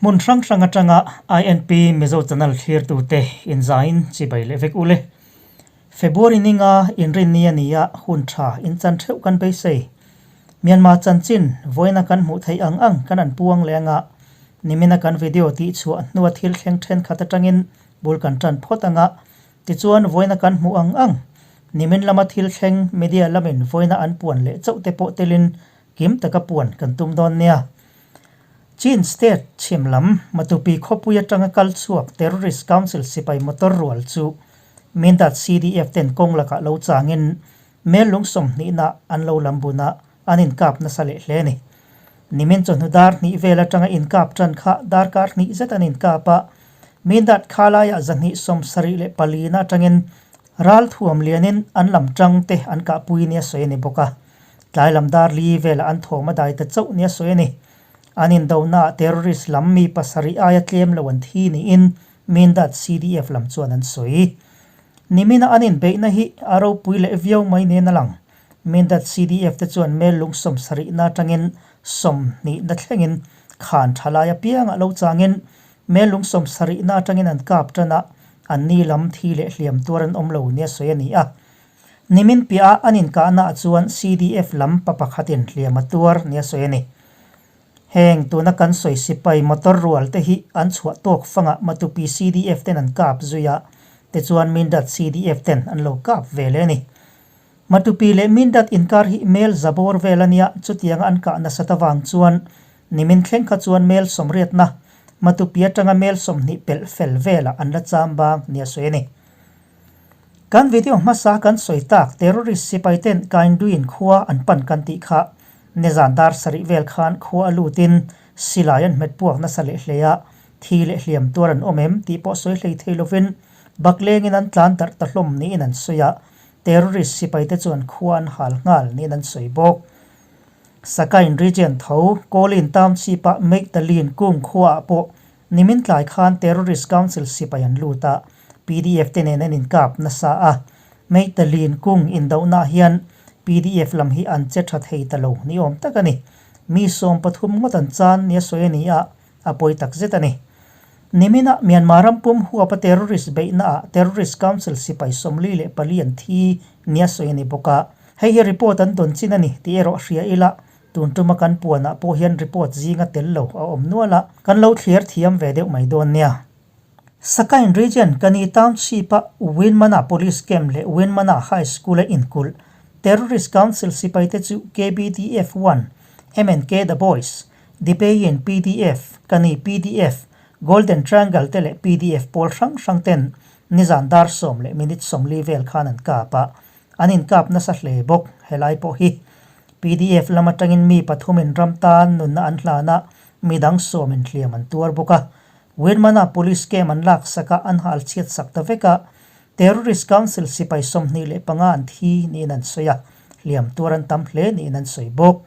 Hmun hrang hrang atanga INP Mizo Channel thlirtute inzain chibai leh vek ule. February ninga inrinni a ni a, hun tha inchan theuh kan beisei. Myanmar chanchin vawiina kan hmuh theih ang ang kan an puang leh anga nimina kan video tihchhuah hnua thil thleng thenkhat atangin bul kan tan phawt anga Tichuan, vawiina kan hmuh ang ang, nimin lama thil thleng media lamin vawiina an puan leh chauh te pawh telin kim taka puan kan tum dawn nia. Chin State chhim lam Matupi khawpui atanga kal chhuak Terrorist Council sipai motor rual chu Mindat CDF ten kawng lakah lo changin mel lung sawmhnihna an lo lam bun a, an inkap nasa leh hle a ni. Nimin chawhnu dar hnih vel atanga inkap tan kha darkar hnih zet an inkap a, Mindat khalaiah 274 na atangin ral thuam lianin an lam tang te an kahpui nia sawi a ni bawk a. Tlai lam dar li velah an thawm a dai ta chauh nia sawi a ni. An indonaah terrorist lam mi pasarih aia tlem lo an thi niin Mindat CDF lam chuan an sawi. Nimina an inbeihna hi a ropui leh viau mai nen a lang. Mindat CDF te chuan mel lung 70 na atangin 20 na thlengin khan thalai apiangah lo changin mel lung 70 na atangin an kap tan a, an ni lam thi leh hliam tuar an awm lo nia sawi a ni a. Nimin piah a an inkahnaah chuan CDF lam pa pakhatin hliam a tuar nia sawi a ni. Heng tuna kan sawi sipai motor rual te hi an chhuah tawk fangah Matupi CDF ten an kap zui a, tichuan Mindat CDF ten an lo kap ve leh a ni. Matupi leh Mindat inkar hi mel za bawr vel a nia, chutianga an kah nasat avang chuan nimin thleng kha chuan mel sawmriatna Matupi atanga mel 20 pelh fel velah an la cham bang nia sawi a ni. Kan video hmasa kan sawi tak terrorist sipai ten Kainduin khua an pan kan tih kha nizan dar sarih vel khan khua a lutin silai an hmet puak nasa leh hle a, thi leh hliam tuar an awm em tih pawh sawi hlei thei lovin baklengin an tlan darh ta hlawm niin an sawi a, Terrorist sipaite chuan khua an hal nghal niin an sawi bawk. Sakain region tho Kawlin township-a Meiktalin kung khuaah pawh nimin tlai khan Terrorist Council sipai an lut a, PDF te nen an inkap nasa a. Meiktalin kung indohnaah hian PDF lam hi an che tha thei ta lo ni awm tak a ni. Mi 13 ngawt an chan nia sawi a ni a, a pawi tak zet a ni. Nimina Myanmar ram pum huapa terrorist beihnaah Terrorist Council sipai 44 an thi nia sawi a ni bawk a. Hei hi report an dawn chin a ni tih erawh hria ila, tun tuma kan puanah pawh hian report zinga tel lo a awm nual a, kan lo thliar thiam ve deuh mai dawn nia. Sakain Region Kani Township-a Winmana Police Camp leh Winmana High School-a inkulh Terrorist Council sipaite chu KBDF one, MNK The Boys, Dipein pdf, Kani pdf, Golden Triangle te leh pdf pawl hrang hrang ten nizan dar 10 leh minute 40 vel khan an kap a, an inkap nasa hle bawk. Helai pawh hi pdf lam atangin mi pathumin ram tan nunna an hlan a, midang 10 in hliam an tuar bawk a. Winmana Police camp an lak sak a, an hal chhiat sak ta vek a, Terrorist Council sipai 25 an thi niin an sawi a, hliam tuar an tam hle niin an sawi bawk.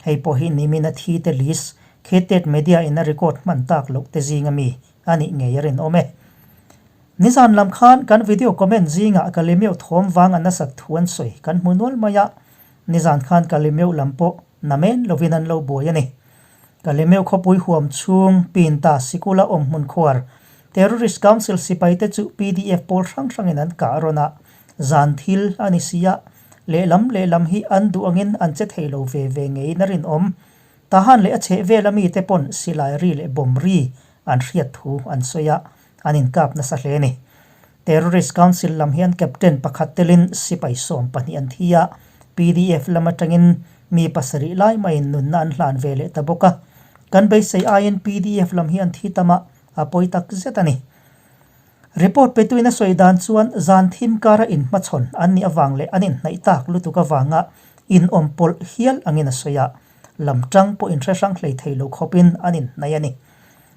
Hei pawh hi nimina thi te list Khetet Media in a record hman tak loh te zinga mi a nih ngei a rinawm e. Nizan lam khan kan video comment zingah Kalemeu thawm vang a nasat thu an sawi kan hmu nual mai a, nizan khan Kalemeu lam pawh namen lovin an lo buai a ni. Kalemeu khawpui huam chhung Pinta sikula awm hmun khuar Terrorist Council sipai te chu pdf pawl hrang hrangin an kah rawn a, zan thil a ni si a, lehlam lehlam hi an duh angin an che thei lo ve ve ngeiin a rinawm. Tahan leh a chheh vela mite pawn silai ri leh bomb ri an hriat thu an sawi a, an inkap nasa hle a ni. Terrorist Council lam hian Captain pakhat telin sipai 12 an thi a, pdf lam atangin mi pasarih lai maiin nunna an hlan ve leh ta bawk a. Kan beisei aiin pdf lam hi an thi tam a, a pawi tak zet a ni. Report petuin a sawi dan chuan zan thim kara inhmachhawn an nih avang leh an inhnaih tak lutuk avanga inawm pawlh hial angin a sawi a, lam tang pawh inhre hrang hlei thei lo khawpin an inhnaih a ni.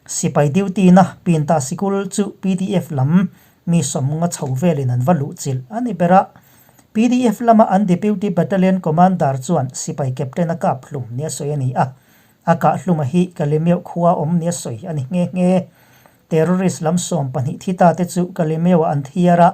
Sipai duty na Pinta sikul chu pdf lam mi 50 chho velin an va luh chilh a ni ber a. Pdf lama an Deputy Battalion Commander chuan sipai captain a kap hlum nia sawi a ni a. A kah hluma hi Kalemeu khua awm nia sawi a ni nghe nghe. Terrorist lam 12 thi ta te chu Kalemeu-ah an thiar a,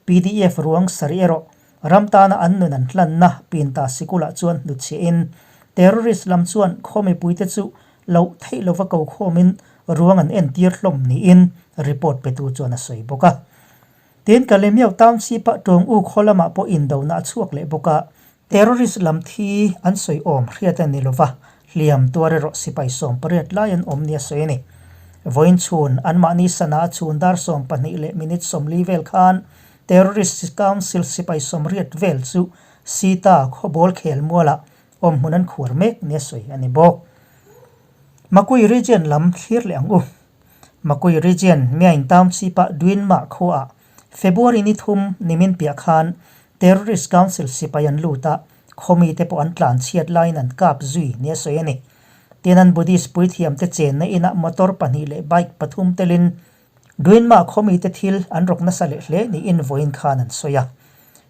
pdf ruang sarih erawh ram tana an nun an hlanna Pinta sikulah chuan hnutchhiahin terrorist lam chuan khaw mipuite chu loh theih lova ko khawmin ruang an entir hlawm niin report petu chuan a sawi bawk a. Tin, Kalemiau Township-a Tawng U khaw lamah pawh indona a chhuak leh bawk a, terrorist lam thi an sawi awm hriat a ni lova, hliam tuar erawh sipai 18 lai an awm nia sawi a ni. Vawiin chhun, anmahni sana a chhun dar 12 leh minute 40 vel khan Terrorist Council sipai 80 vel chu Sita khaw ball khel mualah awm hmun an khuar mek nia sawi a ni bawk. Makui Region lam thlir leh ang u. Makui Region, Myaing Township-a Dwinmah khuaah February ni thum nimin piah khan Terrorist Council sipai an lut a, khawmite pawh an tlan chhiat laiin an kap zui nia sawi a ni. Tin an Buddhist puithiamte chenna inah motor pahnih leh bike pathum telin Dwinmah khawmite thil an rawk nasa leh hle niin vawiin khan an sawi a.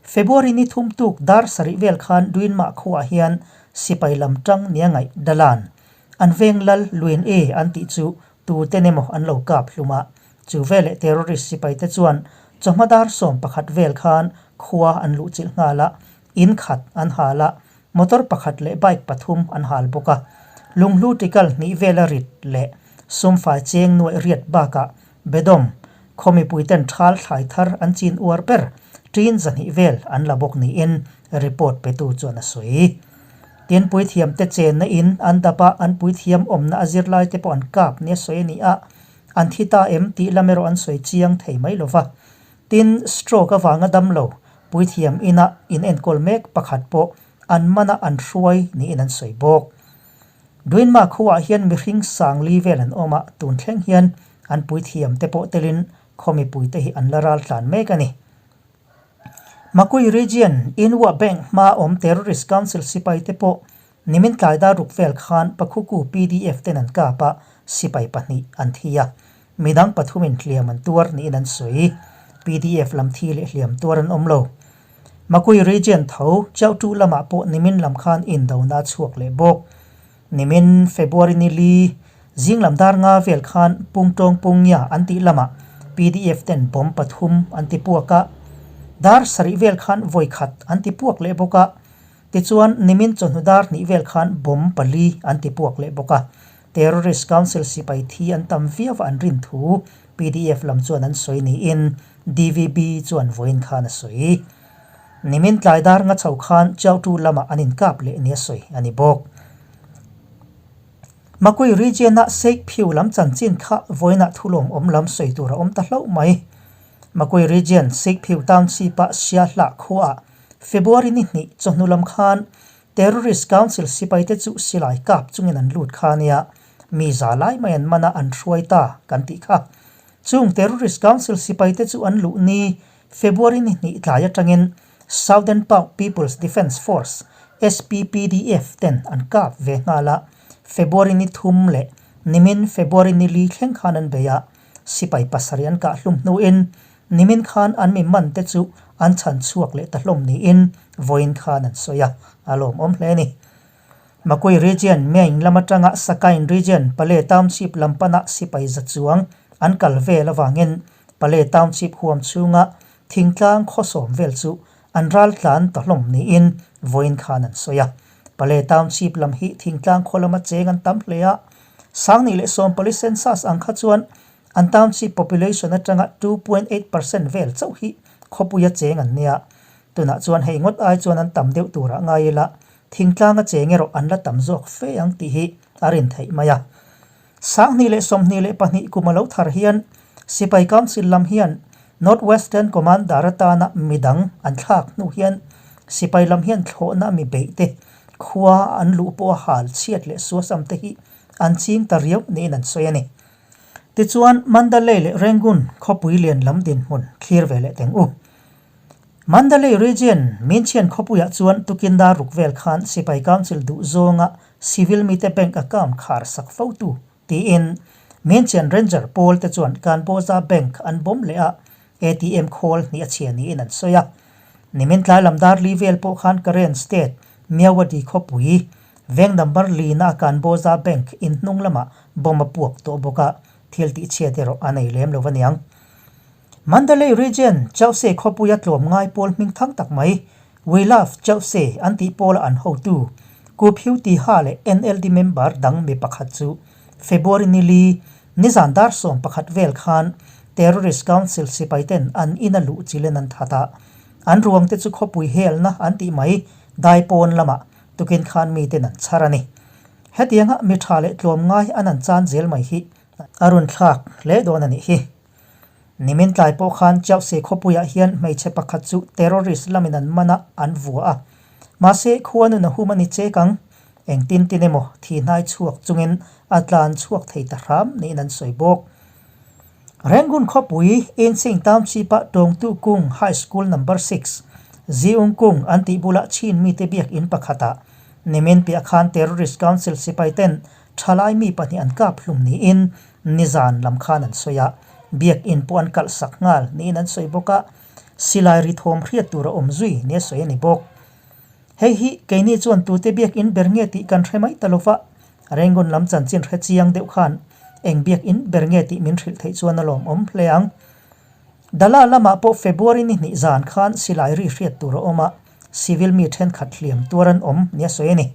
February ni thum tuk dar sarih vel khan Dwinmah khuaah hian sipai lam tang nia ngaih Dalan An veng lal Luin E an tih chu tuten emaw an lo kap hlum a, chu veleh terrorist sipaite chuan chawhma dar 11 vel khan khua an luh chilh nghal a, in khat an hal a, motor pakhat leh bike pathum an hal bawk a. Lunghlu tikal hnih vela rit leh sumfai cheng nuaih riat bakah Bedawm, khaw mipuiten thal thlai thar an chin uar ber ṭin zahnih vel an la bawk niin report petu chuan a sawi. Tin, puithiamte chenna in an dap a, an puithiam awmna a zirlaite pawh an kap nia sawi a ni a, an thi ta em tih lam erawh an sawi chiang thei mai lo va. Tin, stroke avanga dam lo, puithiam ina inenkawl mek pakhat pawh an mana an hruai niin an sawi bawk. Duinma khuaah hian mihring sang li vel an awm a, tun thleng hian an puithiam te pawh telin khaw mipuite hi an la ral tlan mek a ni. Makui Region, Inwa Bank hmaa awm Terrorist Council sipai te pawh nimin tlai dar ruk vel khan Pakhuku pdf ten an kap a, sipai pahnih an thi a, midang pathumin hliam an tuar niin an sawi. Pdf lam thi leh hliam tuar an awm lo. Makui Region tho Chautu lamah pawh nimin lam khan indona a chhuak leh bawk. Nimin February ni li zing lam dar nga vel khan Pungtawng Pungya an tih lamah pdf ten bomb pathum an ti puak a, dar sarih vel khan vawi khat an ti puak leh bawk a. Tichuan nimin chawhnu dar hnih vel khan bomb pali an ti puak leh bawk a. Terrorist Council sipai thi an tam viau a an rin thu pdf lam chuan an sawi niin DVB chuan vawiin khan a sawi. Nimin tlai dar nga chho khan Chautu lamah an inkap leh nia sawi a ni bawk. Makui region-a Seik Phiu lam chanchin kha vawiinah thulawm awm lam sawi tur a awm ta hlauh mai. Makui region Seik Phiu Township-a Siahlah khuaah February ni hnih chawhnu lam khan Terrorist Council sipaite chu silai kap chungin an lut kha nia, mi za lai mai an man a an hruai ta kan tih kha. Chung Terrorist Council sipaite chu an luh ni February ni hnih tlai atangin Southern Pauk People's Defence Force, SPPDF, ten an kap ve nghal a, February ni thum leh nimin February ni li thleng khan an bei a, sipai pasarih an kah hlum hnuin nimin khan an mi man te chu an chhan chhuak leh ta hlawm niin vawiin khan an sawi a, a lawmawm hle a ni. Makui Region, Myaing lam atanga Sakain Region, Pale Township lam pana sipai za chuang an kal vel avangin Pale Township huam chhunga thingtlang khawsawm vel chu an ral tlan ta hlawm niin vawiin khan an sawi a. Pale Township lam hi thingtlang khaw lama cheng an tam hle a, 2010 census ang kha chuan an township population atanga 2.8% vel chauh hi khawpuia cheng an nia. Tunah chuan hei ngawt ai chuan an tam deuh turah ngai ila Thingtlanga cheng erawh an la tam zawk fe ang tih hi a rin theih mai a. 2022 kum a lo thar hian Sipai Council lam hian North Western Commander atana midang an thlak hnu hian sipai lam hian thlawhna mi beih te, khua an luh pawha hal chhiat leh suasam te hi an ching ta riau niin an sawi a ni. Tichuan Mandalay leh Rangoon khawpui lian lam dinhmun thlir ve leh teng u. Mandalay Region, Minchian khawpuiah chuan tukin dar ruk vel khan Sipai Council duh zawnga civil mite bank account khar sak fo tu tiin Minchian Ranger pawl te chuan Kanbawza Bank an bawm leh a, ATM khawl hnih a chhia niin an sawi a. Nimin tlai lam dar li vel pawh khan Karen State, Myawaddy khawpui, veng number lina Kanbawza Bank in hnung lamah bomb a puak tawh bawk a, thil tihchhiat erawh a nei lem lo a niang. Mandalay Region, Chause khawpuia tlawm ngai pawl hming thang tak mai, We Love Chause an tih pawla an hotu, Ku Phyu Tiha leh NLD member dang mi pakhat chu February ni li, Nizan dar 11 vel khan Terrorist Council sipaiten an ina luh chilin an that a, an ruangte chu khawpui helna an tih mai daipawn lamah tukin khan miten an chhar a ni. Hetianga mi tha leh tlawmngai an an chan zel mai hi a run thlak hle dawn a nih hi. Nimin tlai pawh khan Chauhse khawpuiah hian hmeichhe pakhat chu terrorist lamin an man a, an vua a. Mahse, khua nun a hum a ni chek ang. Engtin tin emaw thi hnai chhuak chungin a tlan chhuak thei ta hram niin an sawi bawk. Rangoon khawpui Insing Township-a Tawngtu Kung High School Number Six, Ziung Kung an tih bulah Chin mite biakinn pakhatah nimin piah khan Terrorist Council sipaiten thalai mi pahnih an kap hlum niin nizan lam khan an sawi a, biakinn pawh an kalh sak nghal niin an sawi bawk a, silai ri thawm hriat tur a awm zui nia sawi a ni bawk. Hei hi keini chuan tute biakinn ber nge tih kan hre mai ta lo va, Rangoon lam chanchin hre chiang deuh khan eng biakinn ber nge tih min hrilh theih chuan a lawmawm hle ang. Dala lamah pawh February ni hnih zan khan silai ri hriat tur a awm a, civil mi thenkhat hliam tuar an awm nia sawi a ni.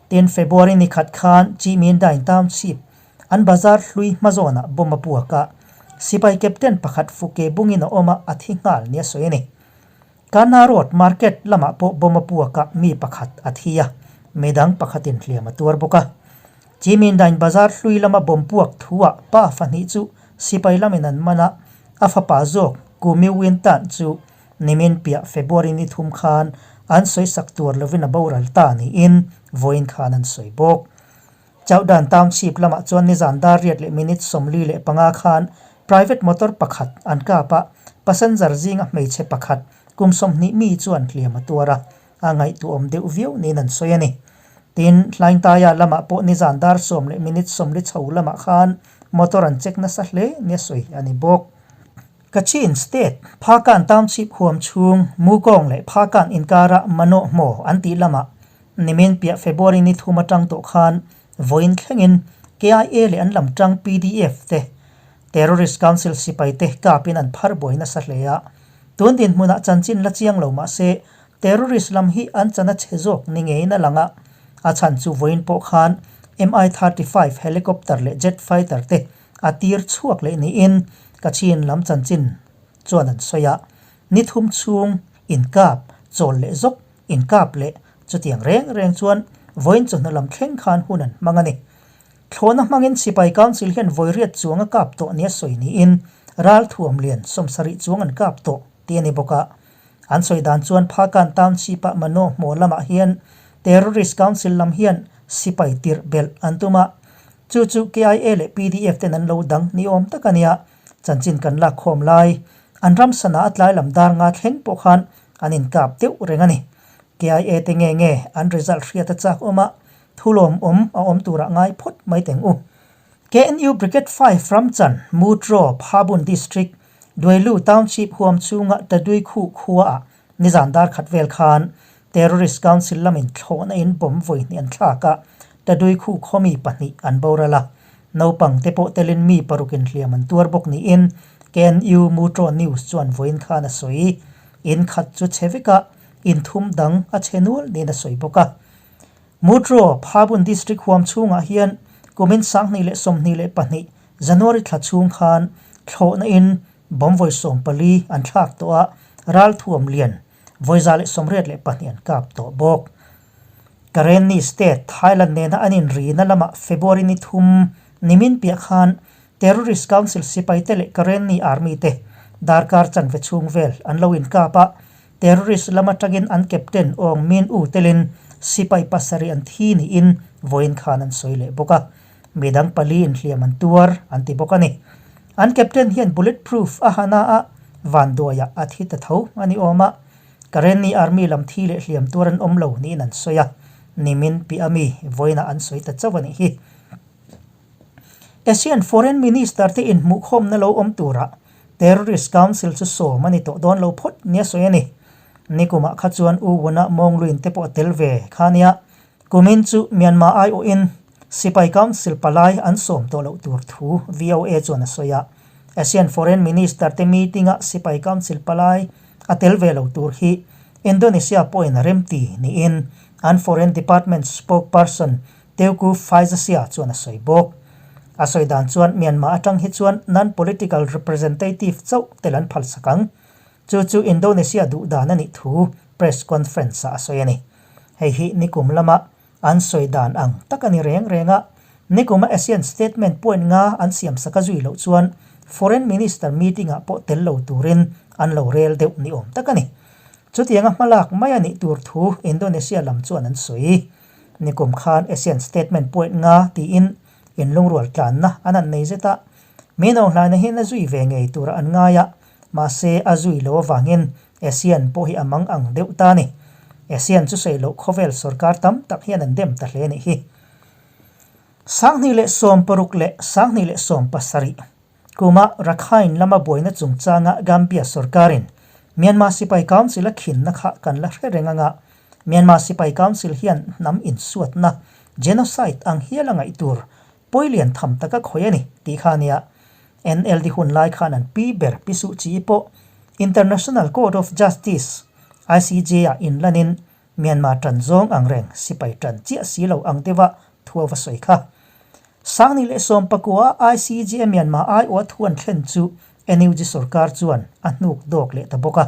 Tin, February ni khat khan Chimindain Township an bazar hlui hmazawnah bomb a puak a, sipai captain pakhat fuke bungin a awm a, a thi nghal nia sawi a ni. Kana Road Market lamah pawh bomb a puak a, mi pakhat a thi a, midang pakhatin hliam a tuar bawk a. Chimindain Bazar hlui lama bomb puak thuah pa fahnih chu sipai lamin an man a, a fapa zawk Kumi Wintan chu nimin piah February ni thum khan an sawisak tuar lovin a boral ta niin vawiin khan an sawi bawk. Chauhdan Township lamah chuan nizan dar riat leh minute 45 khan private motor pakhat an kap a, passenger zinga hmeichhe pakhat kum 20 mi chuan hliam a tuar a, a ngaihtuahawm deuh viau niin an sawi a ni. Tin, Hlaingtaia lamah pawh nizan dar sawm leh minute 40 chho lamah khan motor an check nasa hle nia sawi a ni bawk. Kachin State, Phakan Township huam chhung Mukawng leh Phakan inkara Manoh Hmaw an tih lamah nimin piah February ni thum atang tawh khan vawiin thlengin KIA leh an lam tang PDF te Terrorist Council sipai te kapin an phar buai nasa hle a. Tun dinhmunah chanchin la chiang lo mah se terrorist lam hi an chan a chhe zawk ni ngeiin a lang a, a chhan chu vawiin pawh khan Mi-35 helicopter leh jet fighter te A tir chhuak leh niin Kachin lam chanchin chuan an sawi a, ni thum chhung inkap chawl leh zawk inkap leh chutiang reng reng chuan vawiin chawhnu lam thleng khan hun an hmang a ni. Thlawhna hmangin Sipai Council hian vawi riat chuang a kap tawh nia sawi niin ralthuam lian 70 chuang an kap tawh tih a ni bawk a. An sawi dan chuan Phakan Township-a Mano hmaw lamah hian Terrorist Council lam hian sipai tirh belh an tum a, chu chu KIA leh PDF ten an lo dang ni awm tak a nia. Chanchin kan lak khawm lai, an ram sana a tlai lam dar nga thleng pawh khan an inkap deuh reng a ni. KIA te nge nge an result hriat a chak awm a, thu lawmawm a awm turah ngai phawt mai teng u. KNU Brigade 5 Ramchan, Mutraw, Phabun District, Duailu Township huam chhunga Tadui Khu khuaah nizan dar khat vel khan Terrorist Council lamin thlawhna in bomb vawi hnih an thlak a, Tadui Khu khaw mi pahnih an boral a. Naupang te pawh telin mi parukin hliam an tuar bawk niin KNU Mutraw News chuan vawiin khan a sawi. In khat chu chhe vek a, in thum dang a chhe nual niin a sawi bawk a. Mutraw, Phabun District huam chhungah hian kumin 2022 January thla chhung khan thlawhna in bomb vawi 14 an thlak tawh a, ralthuam lian vawi 182 an kap tawh bawk. Karenni State, Thailand nena an inrina lamah February ni thum nimin piah khan Terrorist Council sipaite leh Karenni Army te darkar chanve chhung vel an lo inkap a, Terrorist lam atangin an captain Aung Min U telin sipai pasarih an thi niin vawiin khan an sawi leh bawk a. Midang pali inhliam an tuar an ti bawk a ni. An captain hian bullet proof a ha na a, vanduaiah a thi ta tho a ni awm a. Karenni Army lam thi leh hliam tuar an awm lo niin an sawi a, nimin piah ami vawiinah an sawi ta chauh a nih hi. Asian Foreign Minister te inhmuhkhawmna lo awm turah Terrorist Council chu sawm a ni tawh dawn lo phawt nia sawi a ni. Nikumah kha chuan U Wuna Mawngluin te pawh a tel ve kha nia. Kumin chu Myanmar aiawhin Sipai Council palai an sawm tawh loh tur thu VOA chuan a sawi a. Asian Foreign Minister te meeting-a Sipai Council palai a tel ve lo tur hi Indonesia pawhin a remti niin an Foreign Department spokesperson Teuku Faizasyah chuan a sawi bawk. A sawi dan chuan Myanmar atang hi chuan non-political representative chauh tel an phalsak ang. Chu chu Indonesia duh dan a nih thu press conference-ah a sawi a ni. Hei hi nikum lama an sawi dan ang tak a ni reng reng a, nikuma ASEAN statement point nga an siamsak a zui loh chuan Foreign Minister meeting-ah pawh tel lo turin an lo rel deuh ni awm tak a ni. Chutianga hmalak mai a nih tur thu Indonesia lam chuan an sawi. Nikum khan ASEAN statement point nga tiin inlungrual tlanna an han nei zet a, min auhlaina hian a zui ve ngei tura an ngai a, mahse a zui lo avangin ASEAN pawh hi a mang ang deuh ta a ni. ASEAN chu sawi loh khawvel sorkar tam tak hian an dem ta hle a nih hi. 2016 leh 2017 kuma Rakhine lama buaina chungchanga Gambia sorkarin Myanmar Sipai Council a khinna kha kan la hre reng anga Myanmar Sipai Council hian hnam insuatna, genocide, ang hial a ngaih tur pawi lian tham taka khawi a ni tih kha a nia. NLD hun lai khan an pi ber Pi Suh Chi pawh International Court of Justice, ICJ, ah inlanin Myanmar tan zawng ang reng sipai tan chiah si lo ang deuha thu a va sawi kha. 2019 ICJ a Myanmar aiawha thu an thlen chu NUG sorkar chuan a hnuk dawk leh ta bawk a.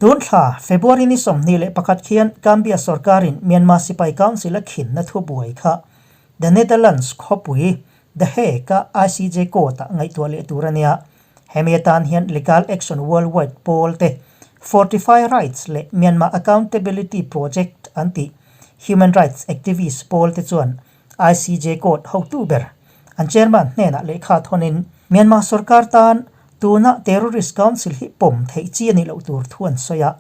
Tun thla February ni 21 khian Gambia sorkarin Myanmar sipai council a khinna thubuai kha The Netherlands khawpui The Hague-a ICJ court-ah ngaihtuah leh tur a nia. Hemi atan hian Legal Action Worldwide pawl te Fortify Rights leh Myanmar Accountability Project an tih human rights activist pawl te chuan ICJ court hotu ber an chairman hnenah lehkha thawnin Myanmar sorkar tan tuna terrorist council hi pawm theih chi a nih loh tur thu an sawi a.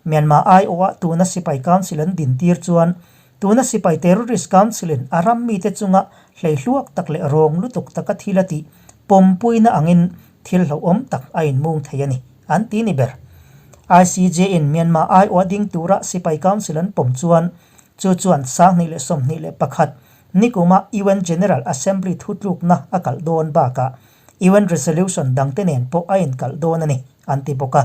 Myanmar aiawha tuna sipai council an din tir chuan tuna sipai terrorist council in a ram mite chunga hleihluak tak leh rawng lutuk taka thil a tih pawmpuina angin thil hlauhawm tak a inmung thei a ni, an ti ni ber. ICJ in Myanmar aiawha ding tura sipai council an pawm chuan chu chuan 2021 nikuma UN General Assembly thutlukna a kalh dawn bakah UN Resolution dangte nen pawh a inkalh dawn a ni, an ti bawk a.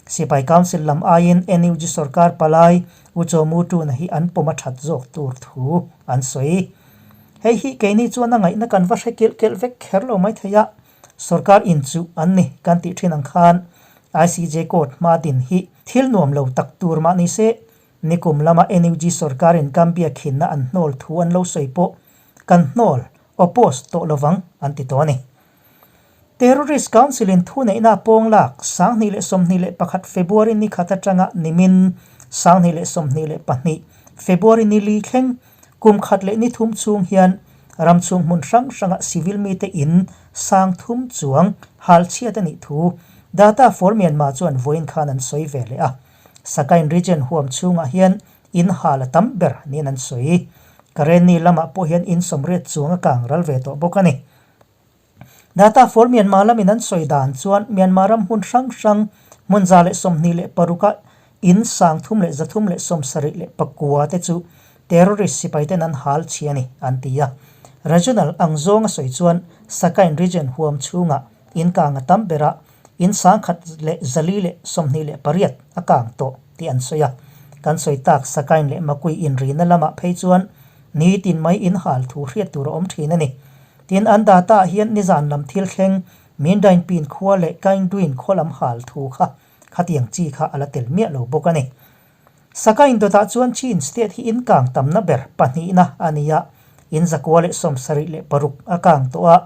Sipai Council lam aiin NUG sorkar palai U Chaw Mu Tuna hi an pawm a that zawk tur thu an sawi. Hei hi keini chuan a ngaihna kan va hre kilh kelh vek kher lo mai thei a, sorkar inchuh an ni kan tih thin ang khan ICJ court hma din hi thil nuam lo tak tur mah ni se, nikum lama NUG sorkarin Gambia khinna an hnawl thu an lo sawi pawh kan hnawl, oppose, tawh lovang an ti tawh a ni. Terrorist Council in thuneihna pawng lak 2021 February ni khat atanga nimin 2022 February ni li thleng kum khat leh ni thum chhung hian ram chhung hmun hrang hranga civil mite in sang thum chuang hal chhiat a nih thu Data for Myanmar chuan vawiin khan an sawi ve leh a. Sakain region huam chhungah hian in hal a tam ber niin an sawi. Karenni lamah pawh hian in sawmriat chuang a kang ral ve tawh bawk a ni. Data for Myanmar lamin an sawi dan chuan Myanmar ram hmun hrang hrang hmun 126 ah in 3379 te chu terrorist sipai ten an hal chhi a ni an ti a. Regional ang zawng a sawi chuan Sakain region huam chhungah in kang a tam ber a, in 1428 a kang tawh tih an sawi a. Kan sawi tak Sakain leh Makui inrina lamah phei chuan nitin mai in hal thu hriat tur a awm thin a ni. Tin, an data ah hian nizan lam thil thleng Mindainpin khua leh Kaingduin khaw lam hal thu kha khatiang chi kha a la tel miah lo bawk a ni. Sakain dawtah chuan Chin state hi in kang tamna ber pahnihna a ni a, in 176 a kang tawh a,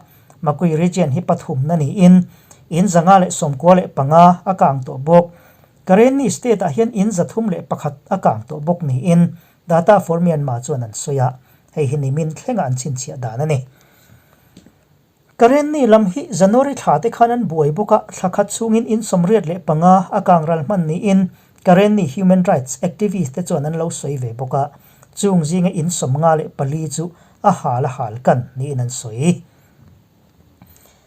Makui region hi pathumna niin in 595 a kang tawh bawk. Karenni state ah hian in 301 a kang tawh bawk niin Data for Myanmar chuan an sawi a, hei hi nimin thlenga an chhinchhiah dan a ni. Karenni lam hi January thla te khan an buai bawk a, thla khat chhungin in 85 a kang ral hman niin Karenni human rights activist te chuan an lo sawi ve bawk a, chung zinga in 54 chu a hal a hal kan niin an sawi.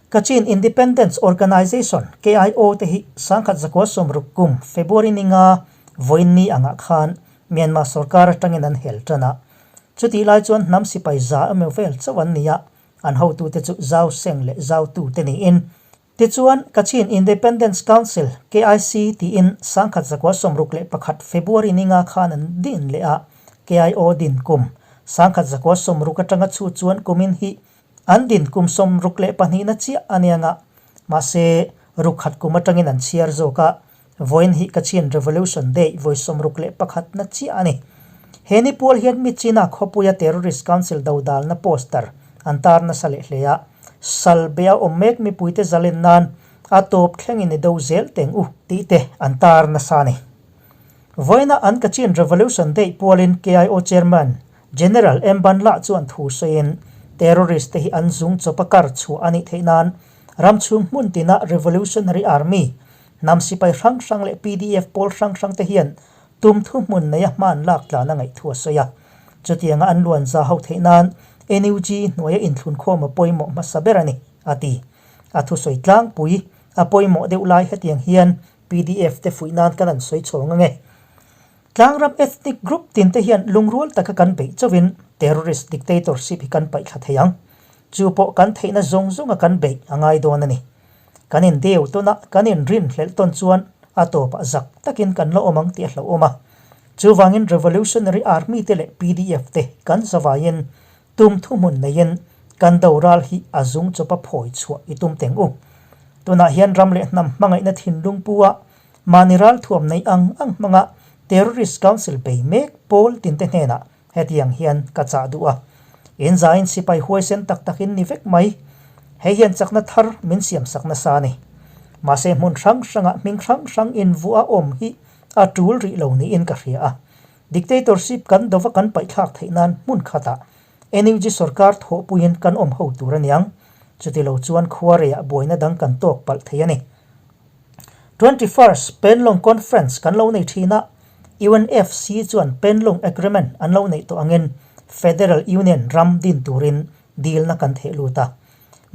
Kachin Independence Organization, KIO, te hi 1960 kum February ni nga vawiin ni angah khan Myanmar sorkar atangin an hel tan a. Chutih lai chuan hnam sipai za emaw vel chauh an ni a, an hotute chu Zau Seng leh Zau Tu te niin. Tichuan, Kachin Independence Council, KIC, tiin 1961 February ni nga khan an din leh a, KIO din kum 1960 atanga chhut chuan kumin hi. An din kum 62 na chiah a nia nga. Mahse, ruk khat kum atangin an chhiar zawk a, vawiin hi Kachin Revolution Day vawi 61 na chiah a ni. He ni pual hian Myitkyina khawpuia Terrorist Council dodalna poster an tar nasa leh hle a, sal be a awm mek mipuite zalen nan a tawp thlengin i do zel teng u tih te an tar nasa a ni. Vawiina an Kachin Revolution Day pualin KIO Chairman General M Banla chuan thu sawiin terrorist te hi an zung chawp a kar chhuah a nih theih nan ram chhung hmun tina Revolutionary Army, hnam sipai hrang hrang leh pdf pawl hrang hrang te hian tum thuhmun neia hman lak tlan a ngaih thu a sawi a. Chutianga an luan za ho theih nan NUG hnuaia inthlunkhawm a pawimawh hmasa ber a ni, a ti. A thusawi tlangpui a pawimawh deuh lai hetiang hian pdf te fuih nan kan an sawi chhawng ange. Tlangram ethnic group tin te hian lungrual taka kan beih chauhin terrorist dictatorship hi kan paih thla thei ang. Chu pawh kan theihna zawng zawnga kan beih a ngai dawn a ni. Kan in deu tawn a, kan in rin hlelh tawn chuan a tawpah zak takin kan la awm ang tih a hlauhawm a. Chuvangin Revolutionary Army te leh pdf te kan zavaiin Tum thuhmun neiin kan do ral hi a zung chawpa phawi chhuah i tum teng u. Tunah hian ram leh hnam hmangaihna thinlung pu a, mahni ral thuam nei ang ang hmanga Terrorist Council bei mek pawl tinte hnenah hetiang hian ka chah duh a. Inzain sipai huaisen tak takin ni vek mai. Hei hian chakna thar min siamsak nasa a ni. Mahse hmun hrang hrangah hming hrang hrang invuah a awm hi a tul rih lo niin ka hria a. Dictatorship kan dova kan paihthlak theih nan hmun khatah NUG sorkar thawhpuiin kan awm ho tur a niang. Chutilo chuan khuareiah buaina dang kan tawk palh thei a ni. 21st Penlong Conference kan lo nei thin a, UNFC chuan Penlong Agreement an lo neih tawh angin Federal Union ram din turin dilna kan theh lut a.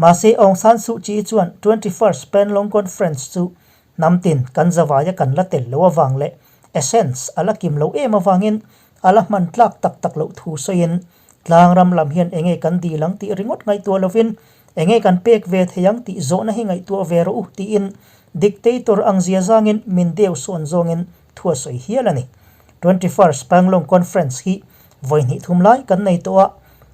Mahse Aung San Suu Kyi chuan 21st Penlong Conference chu hnam tin kan zavaia kan la tel lo avang leh Essence a la kim lo em avangin a la hman tlak tak tak loh thu sawiin tlangram lam hian enge kan dil ang tih ringawt ngaihtuah lovin enge kan pek ve thei ang tih zawhna hi ngaihtuah ve rawh u tiin dictator ang zia zangin min deu sawn zawngin thu a sawi hial a ni. 21st Panglong Conference hi vawi hnih thum lai kan nei tawh a,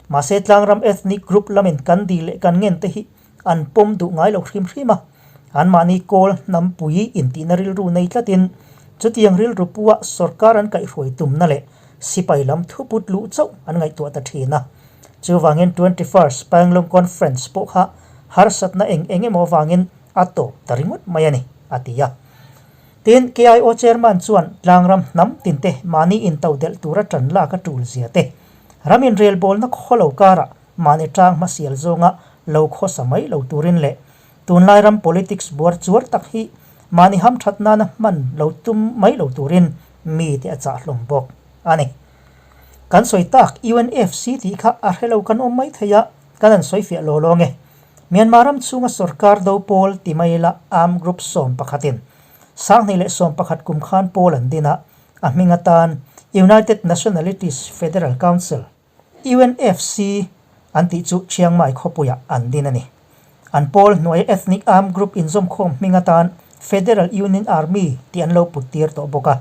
mahse tlangram ethnic group lamin kan dil leh kan ngen te hi An pawm duh ngai lo hrim hrim a, anmahni kawl hnampui intihna rilru nei tlatin chutiang rilru pua sorkar an kaihhruai tumna leh sipai lam thuput luh chauh an ngaihtuah ta thin a. Chuvangin 21st Panglong Conference pawh kha harsatna eng eng emaw avangin a tawp ta ringawt mai a ni, a ti a. Tin, KIO Chairman chuan tlangram hnam tinte mahni intodelh tura tan lak a tul zia te, ram inrelbawlna khawlo karah Mahni tang hmasial zawnga lo khawsa mai lo turin leh tunlai ram politics buar chuar tak hi mahni hamthat nana hman lo tum mai lo turin mite a chah hlawm bawk a ni. Kan sawi tak UNFC tih kha a hre lo kan awm mai thei a, kan an sawi fiah law law nge. Myanmar ram chhunga sorkar do pawl ti mai la armed group sawm pakhatin 2011 kum khan pawl an din a, a hming atan United Nationalities Federal Council, UNFC an tih chu Chiang Mai khawpuiah an din a ni. An pawl hnuaia ethnic armed group inzawmkhawm hming atan Federal Union Army tih an lo put tir tawh bawk a.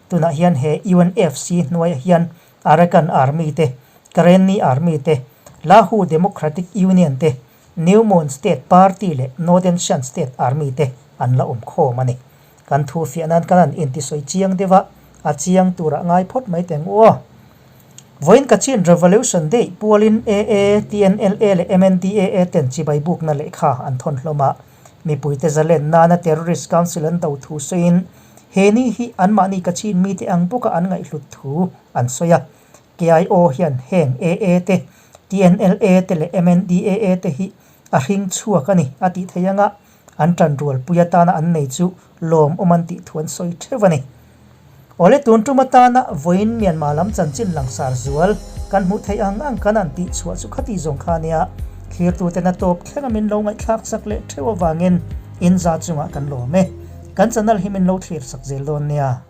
Tunah hian he UNFC hnuaiah hian Arakan Army te, Karenni Army te, Lahu Democratic Union te, New Mon State Party leh Northern Shan State Army te an la awm khawm a ni. Kan thu fiah nan kan han intisawi chiang deuh a, a chiang turah ngai phawt mai teng u aw. Vawiin Kachin Revolution Day pualin AA, TNLA leh MNDAA ten chibai bukna lehkha an thawn hlawm a. Mipuite zalen nana Terrorist Council an do thu sawiin he ni hi anmahni Kachin mite ang bawka an ngaihhlut thu an sawi a. KIO hian heng AA te, TNLA te leh MNDAA te hi a hring chhuak a ni a tih theih anga an tanrualpui atana an nei chu lawmawm an tih thu an sawi theuh a ni. Awle tun tum atana vawiin Myanmar lam chanchin langsar zual kan hmuh theih ang ang kan an tih chhuah chu khati zawng kha nia thlirtuten a tawp thlenga min lo ngaihthlak sak leh theuh avangin in za chungah kan lawm e. Kan channel hi min lo thlir sak zel dawn nia.